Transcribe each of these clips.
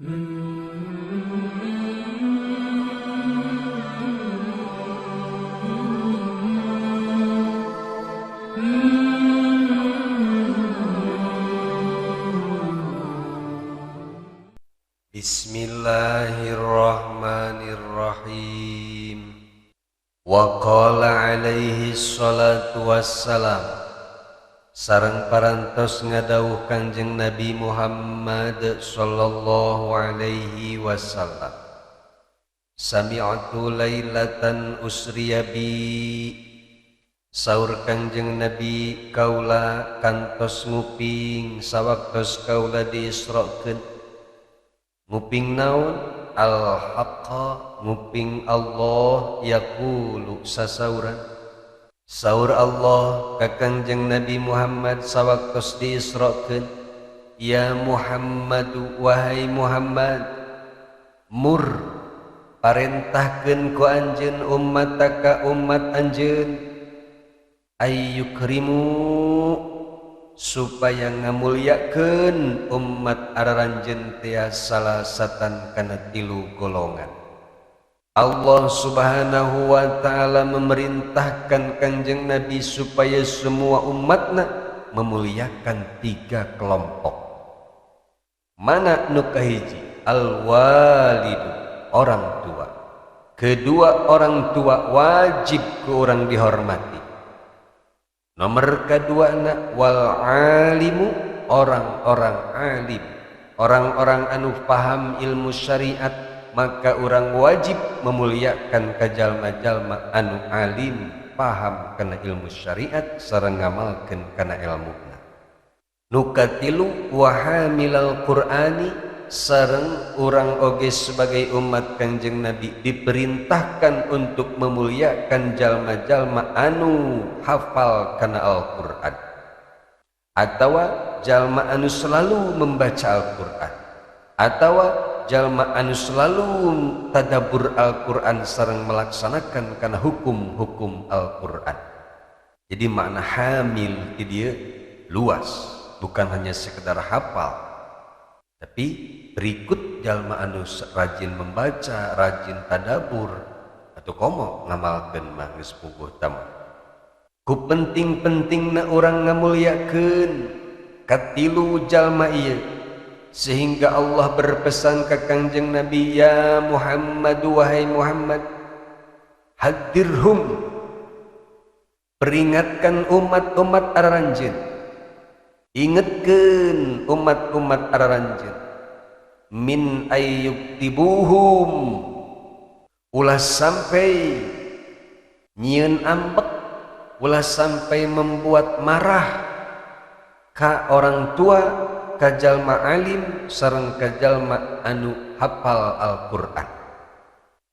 Bismillahirrahmanirrahim. Wa qala alaihi salatu wassalam. Sareng parantos ngadawuh Kanjeng Nabi Muhammad sallallahu alaihi wasallam. Sami'tu lailatan usriya bi. Saur Kanjeng Nabi kaula kantos nguping sawaktos kaula diisrokeun. Nguping naon? Al-haqqa, nguping Allah yaqulu sasauran. Saur Allah ka Kanjeng Nabi Muhammad sawaktos diisrokeun, ya Muhammadu wahai Muhammad, mur parentahkeun ku anjeun ummataka umat anjeun, ayyukrimu supaya ngamulyakeun umat araranjeun teh salasatan kana tilu golongan. Allah Subhanahu wa ta'ala memerintahkan Kanjeng Nabi supaya semua umatna memuliakan tiga kelompok. Mana nu kahiji? Al-walidu, orang tua. Kedua orang tua wajib ke orang dihormati. Nomor kedua na wal alimu, orang-orang alim, orang-orang anu paham ilmu syariat, maka orang wajib memuliakan ka jalma-jalma anu alim paham kana ilmu syariat sareng ngamalkeun kana ilmuna. Nu katilu wa hamilal qur'ani, sareng urang oge sebagai umat Kanjeng Nabi diperintahkan untuk memuliakan jalma-jalma anu hafal kana Al-Qur'an atawa jalma anu selalu membaca Al-Qur'an atawa jalma anu selalu tadabbur Al-Qur'an sareng melaksanakan kana hukum-hukum Al-Qur'an. Jadi makna hamil di dia luas, bukan hanya sekedar hafal, tapi berikut jalma anu rajin membaca, rajin tadabur atau komo ngamalkeun mah geus puguh tama. Ku penting-pentingna urang ngamulyakeun katilu jalma ieu sehingga Allah berpesan ka Kanjeng Nabi, ya Muhammad wahai Muhammad, hadirhum, peringatkan umat-umat araranjeun, ingetkeun umat-umat araranjeun, min ayyuktibuhum, ulah sampai nyieun ambek, ulah sampai membuat marah ka orang tua, ka jalma alim sareng ka jalma anu hafal Al-Qur'an.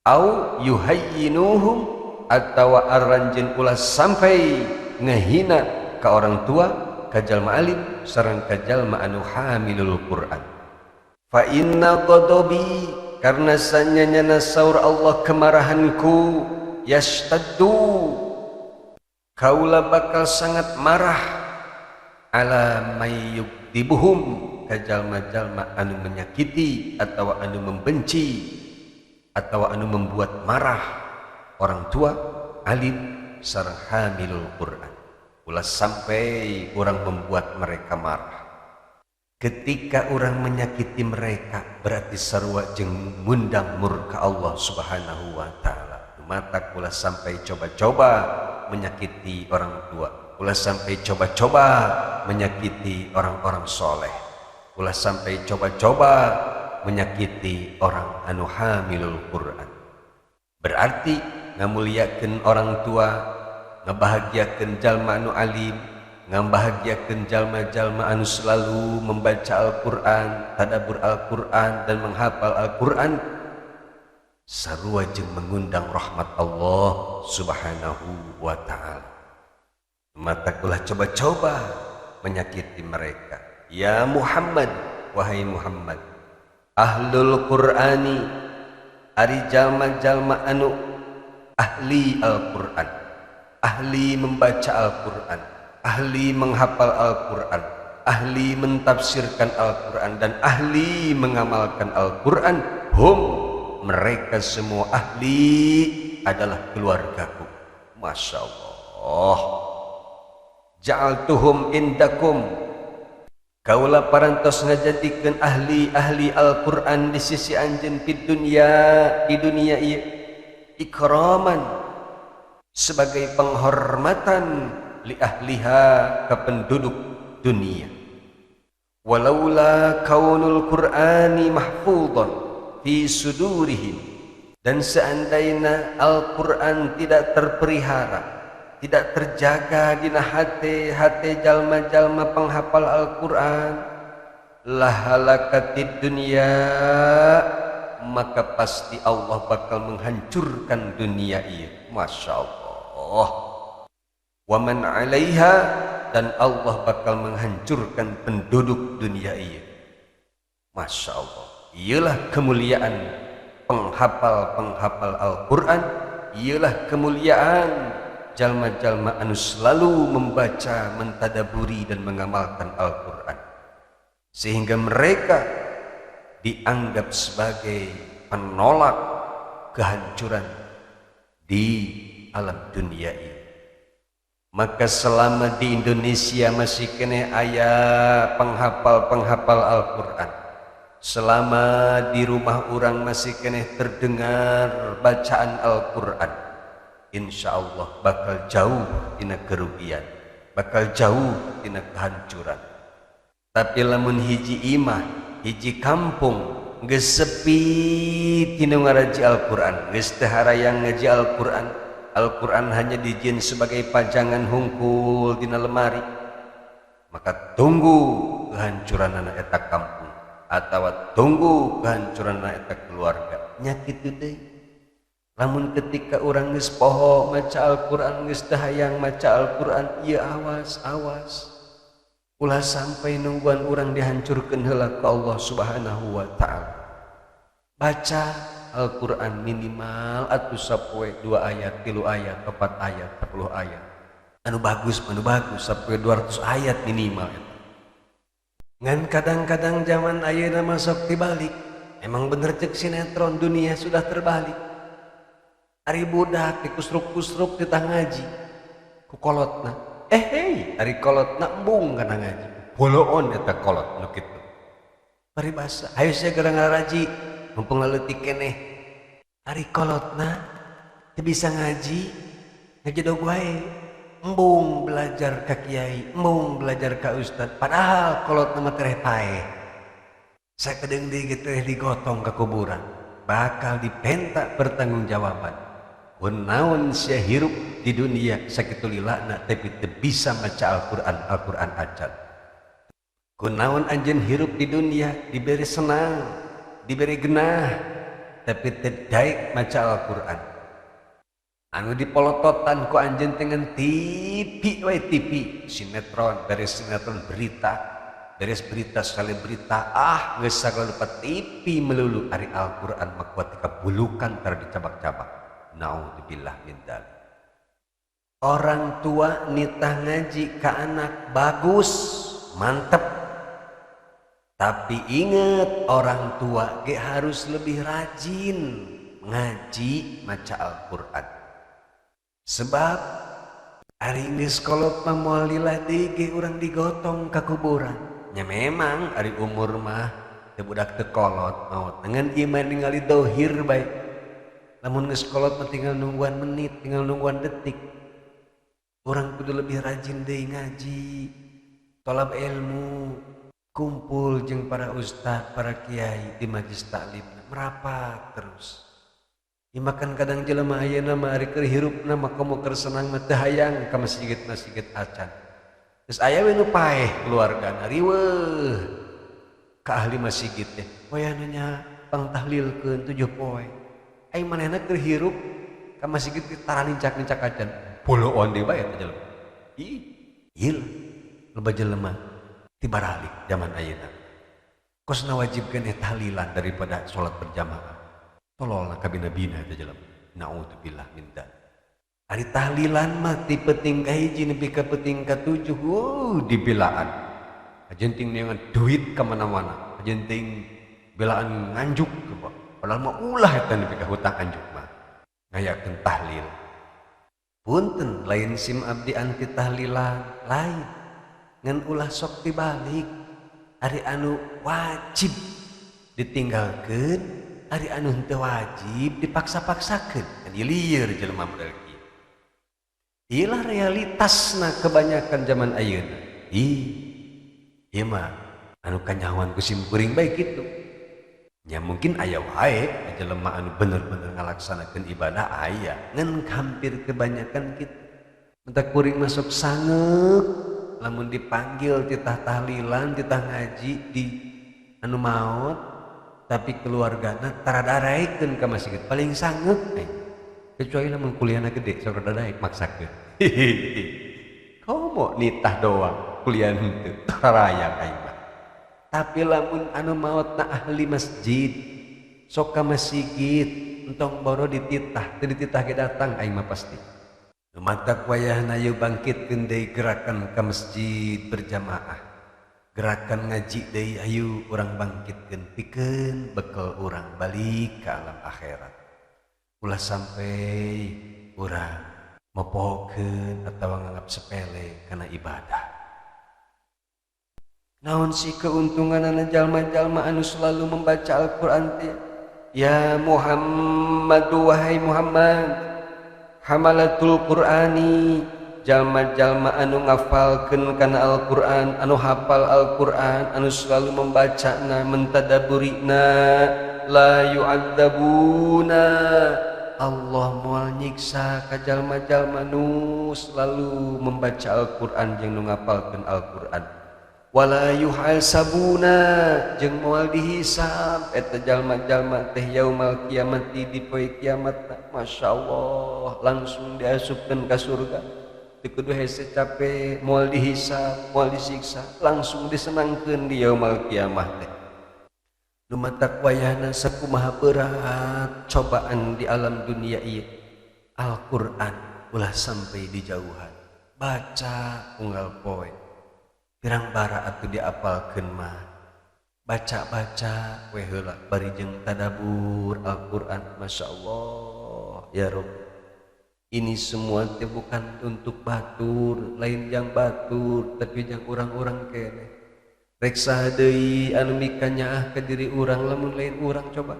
Au yuhayyinuhum, atawa aranjeun ulah sampai ngehina ka orang tua, ka jalma alim sareng ka jalma anu hamilul Qur'an. Fa inna ghadabi, karena sanyanyana saur Allah kemarahanku, yashtaddu, kaula bakal sangat marah, ala mayyukdibuhum, ka jalma-jalma anu menyakiti atau anu membenci atau anu membuat marah orang tua, alim sareng hamilul Qur'an. Ulah sampai orang membuat mereka marah. Ketika orang menyakiti mereka berarti sarua jeung ngundang murka Allah Subhanahu wa ta'ala. Mata ulah sampai coba-coba menyakiti orang tua, ulah sampai coba-coba menyakiti orang-orang soleh, ulah sampai coba-coba menyakiti orang anu hamilul Qur'an. Berarti ngamuliakeun orang tua, ngabahagiakeun jalma anu alim, ngabahagiakeun jalma-jalma anu selalu membaca Al-Qur'an, tadabbur Al-Qur'an dan menghafal Al-Qur'an, sarua jeung mengundang rahmat Allah Subhanahu wa ta'ala. Mata ulah coba-coba menyakiti mereka. Ya Muhammad, wahai Muhammad, ahlul Qur'ani, ari jalma-jalma anu ahli Al-Qur'an, ahli membaca Al-Qur'an, ahli menghafal Al-Qur'an, ahli mentafsirkan Al-Quran dan ahli mengamalkan Al-Quran, hum mereka semua ahli adalah keluargaku. Masya Allah. Ja'altuhum indakum, kaula parantos ngajadikeun ahli-ahli Al-Quran di sisi anjeun fid dunya, di dunia ieu, ikraman sebagai penghormatan li ahliha ke penduduk dunia. Walaula kaunul Qur'ani mahfudhan fi sudurihim, dan seandainya Al-Quran tidak terpelihara, tidak terjaga dina hate-hate jalma-jalma penghafal Al-Quran, lahalakatid dunia, maka pasti Allah bakal menghancurkan dunia ieu. Masya Allah. Wa man 'alaiha, dan Allah bakal menghancurkan penduduk dunia ieu. Masya Allah. Ialah kemuliaan penghafal-penghafal Al-Quran, ialah kemuliaan jalma-jalma anu selalu membaca, mentadaburi dan mengamalkan Al-Quran, sehingga mereka dianggap sebagai penolak kehancuran di alam dunia ini. Maka selama di Indonesia masih kene aya penghafal-penghafal Al-Quran, selama di rumah orang masih kene terdengar bacaan Al-Quran, insya Allah bakal jauh tina kerugian, bakal jauh tina kehancuran. Tapi lamun hiji imah, hiji kampung geus sepi tina ngaraji Al-Quran, geus teu harayang ngaji Al-Quran, Al-Quran hanya dijieun sebagai pajangan hungkul dina lemari, maka tunggu kehancuran anak eta kampung atau tunggu kehancuran anak eta keluarga. Nya kitu deui. Lamun ketika urang geus poho maca Al-Quran, geus teu hayang maca Al-Quran, ieu awas awas, ulah sampai nungguan urang dihancurkeun heula ku Allah Subhanahu wa taala. Baca Al-Quran minimal atuh sapoe 2 ayat, 3 ayat, 4 ayat, 10 ayat. Anu bagus, anu bagus sapoe 200 ayat minimal eta. Ngan kadang-kadang zaman ayeuna masuk dibalik. Emang bener cek sinetron dunia sudah terbalik. Ari budak dikusruk-kusruk ditah ngaji ku kolotna. Eh hei, ari kolotna embung kana ngaji. Boloon eta kolot nu kitu. Paribasa, hayu sia gara ngaraji mumpung leutik keneh. Ari kolotna teu bisa ngaji, ngajedog wae. Embung belajar ka kiai, embung belajar ka ustad. Padahal kolotna mah tereh paeh. Sakedeung deui ge tereh digotong ka kuburan, bakal dipenta pertanggungjawaban. Kunaon sia hirup di dunia sakitu lilana tapi teu bisa maca Al-Qur'an, Al-Qur'an acan. Kunaon anjeun hirup di dunia diberi senang, diberi genah, tapi teu daek maca Al-Qur'an. Anu dipolototan ku anjeun teh ngan TV wae TV, sinetron, beres sinetron berita, beres berita sekali berita, ah geus sagala lupa TV melulu. Ari Al-Qur'an mah kuat kabulukan tara dicabak-cabak. Naudzubillah min dzalik. Orang tua nitah ngaji ke anak bagus, mantep. Tapi ingat, orang tua ge harus lebih rajin ngaji maca Al-Qur'an. Sebab ari geus kolot mah moal lila deui ge urang digotong ka kuburan. Nya memang ari umur mah teu budak teu kolot maot. Ngan ieu mah ningali dohir bae. Lamun geus kolot mah tinggal nungguan menit, tinggal nungguan detik. Urang kudu lebih rajin deui ngaji, tolab ilmu, kumpul jeung para ustad, para kiai di majelis taklim, merapat terus. Dimakan kadang jelema ayeuna mah ari keur hirupna mah komo keur senang mah teu hayang ka masjid-masjid acan. Geus aya we nu paeh keluargana riweuh ka ahli masjid teh. Wayahna nya pangtahlilkeun 7 poe. Ai manehna keur hirup ka masjid teh tara nincak-nincak acan. Boloon deui bae eta jelema. Ih, ieu loba jelema tibaralik zaman ayeuna. Kosna wajibkeun tahlilan daripada salat berjamaah. Tololna kabina-bina eta jelema. Naudzubillah min dzalik. Ari tahlilan mah ti peuting ka 1 nepi ka peuting ka 7, dibelaan. Hajenting neangan duit ka mana-mana, hajenting belaan nganjuk coba. Padahal mah ulah eta nepi ka hutang anjuk mah. Ngayakeun tahlil. Punten lain sim abdi anti tahlilan, lain. Ngan ulah sok dibalik. Ari anu wajib ditinggalkeun, ari anu henteu wajib dipaksa-paksakeun. Kan ieu lieur jelema model kieu. Iyalah realitasna kebanyakan zaman ayeuna. Ih, ieu mah anu kanyahoan ku sim kuring bae kitu. Ya mungkin aya wae jelema anu bener-bener ngalaksanakeun ibadah aya, ngan hampir kebanyakan kitu. Mentak kuring masuk sangeuk lamun dipanggil titah tahlilan, titah ngaji di anu maot, tapi keluargana taradaraekeun ka masjid paling sangeuk aing. Kecuali lamun kuliahna gede sok rada daek maksakeun. Komo nitah doang kuliah henteu tarayang aing mah. Tapi lamun anu maotna ahli masjid sok ka masjid entong boro dititah, teu dititah ge datang aing mah pasti. Matak wayahna yeuh bangkitkeun deui gerakan ka masjid berjamaah. Gerakan ngaji deui ayu urang bangkitkeun pikeun bekal urang balik ka alam akhirat. Ulah sampai urang mopokeun atawa nganggap sepele kana ibadah. Naon sih keuntunganana jalma-jalma anu selalu membaca Al-Qur'an teh? Ya Muhammad, wahai Muhammad, hamalatul Qur'ani, jalma-jalma anu ngafalkeun kana Al-Qur'an, anu hafal Al-Qur'an, anu selalu membacana, mentadaburina, la yu'adzabuna. Allah moal nyiksa ka jalma-jalma nu selalu membaca Al-Qur'an jeung nu ngapalkeun Al-Qur'an. Wala yuhasabuna jeung moal dihisab eta jalma-jalma teh yaumal kiamati di poe kiamat. Masyaallah langsung diasupkeun ka surga. Teu kudu hese capek, moal dihisab, moal disiksa, langsung disenangkeun di yaumal kiamah teh. Nu matak wayahna sakumaha berat cobaan di alam dunia ieu, Al-Qur'an ulah sampai dijauhan. Baca unggal poe. Pirang bara atuh diapalkeun mah. Baca-baca we heula bari jeung tadabbur Al-Qur'an. Masyaallah ya Rabb. Ini semua teh bukan untuk batur, lain jang batur, tapi jang urang-urang keneh. Rek saha deui anu mikanyaah ka diri urang lamun lain urang coba.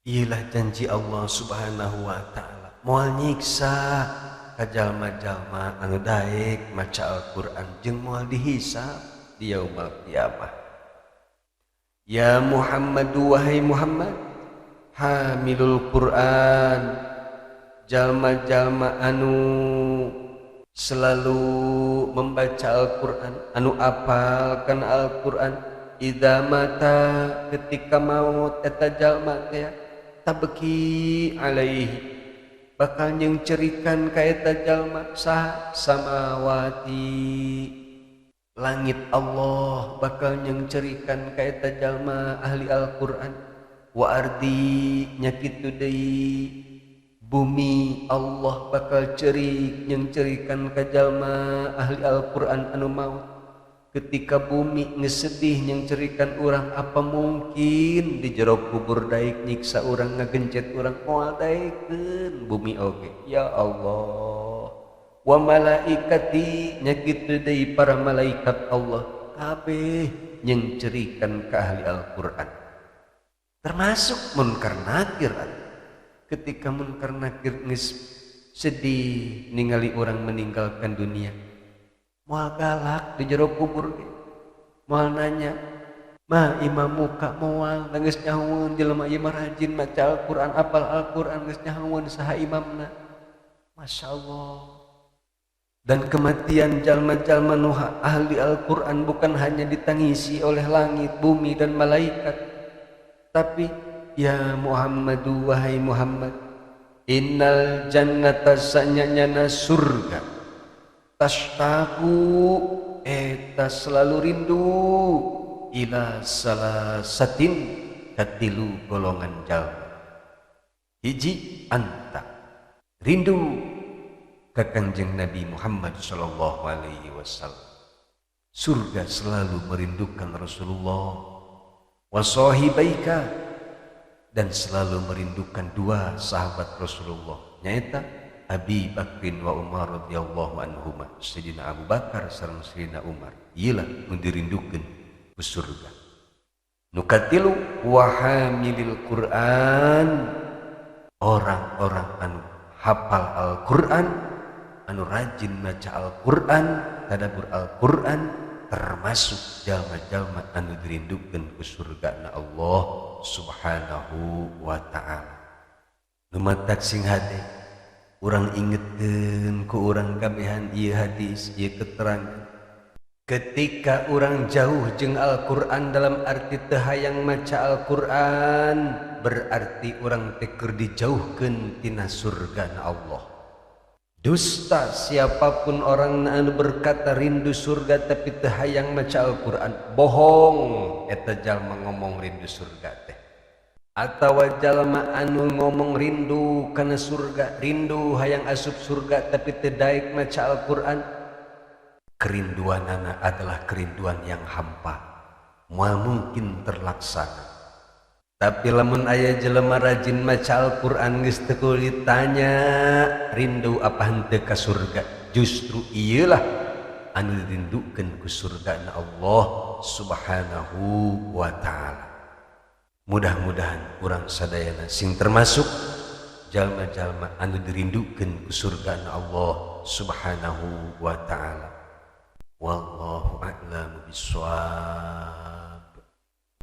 Iyalah janji Allah Subhanahu wa taala. Moal nyiksa ka jalma-jalma anu daek maca Al-Qur'an jeung moal dihisab di yaumul kiamah. Ya Muhammad, wahai Muhammad, hamilul Qur'an, jalma-jalma anu selalu membaca Al-Qur'an, anu apal kana Al-Qur'an, idza mata ketika maut eta jalma teh tabki alaihi bakal nyengcerikan ka eta jalma saha samawati, langit Allah bakal nyengcerikan ka eta jalma ahli Al-Qur'an, wa ardi nya kitu deui bumi Allah bakal cerik nyengcerikan ka jalma ahli Al-Qur'an anu maut. Ketika bumi ngesedih nyengcerikan urang, apa mungkin di jero kubur daek nyiksa urang, ngagencet urang, moal daekeun bumi oge. Ya Allah. Wa malaikati nya kitu deui para malaikat Allah kabeh nyengcerikan ka ahli Al-Qur'an. Termasuk munkar nakir. Ketika munkar nakir geus sedih ningali orang meninggalkan dunia, moal galak di jero kubur ge, moal nanya ma imamuka, moal geus nyahoeun jelema ieu mah rajin maca Al-Qur'an, apal Al-Qur'an, geus nyahoeun saha imamna. Masyaallah. Dan kematian jalma-jalma nu ahli Al-Qur'an bukan hanya ditangisi oleh langit, bumi dan malaikat, tapi ya Muhammadu, wahai Muhammad, innal jannata sanyanyana surga, tashtaqu eta selalu rindu, ila salasatin katilu golongan jalma. Hiji anta rindu ka Kangjeng Nabi Muhammad sallallahu alaihi wasallam. Surga selalu merindukan Rasulullah. Wa sahibaika, dan selalu merindukan dua sahabat Rasulullah, nyaeta Abi Bakrin wa Umar radhiyallahu anhuma, Sayyidina Abu Bakar sareng Sayyidina Umar. Ieu lah nu dirindukeun ku surga. Nu katilu, wa hamilil Quran, orang-orang anu hafal Al-Quran, anu rajin maca Al-Quran, tadabbur Al-Quran, termasuk jalma-jalma anu dirindukeun ku surga na Allah Subhanahu wa ta'ala. Nu matak sing hade urang ingetkeun ku urang kabehan ieu hadis, ieu keterangan. Ketika urang jauh jeung Al-Quran dalam arti teu hayang maca Al-Quran, berarti urang teh keur dijauhkeun tina surga na Allah. Dusta siapapun orang anu berkata rindu surga tapi teu hayang maca Al-Quran, bohong eta jalma ngomong rindu surga teh. Atawa jalma anu ngomong rindu kana surga, rindu hayang asup surga tapi teu daek maca Al-Quran, kerinduanana adalah kerinduan yang hampa, moal mungkin terlaksana. Tapi lamun aya jelema rajin maca Al-Quran, geus teu kudu ditanya rindu apa henteu ka surga, justru ieu lah anu dirindukeun ku surga na Allah Subhanahu wa ta'ala. Mudah-mudahan urang sadayana sing termasuk jalma-jalma anu dirindukeun ku surga na Allah Subhanahu wa ta'ala. Wallahu a'lamu bissawab.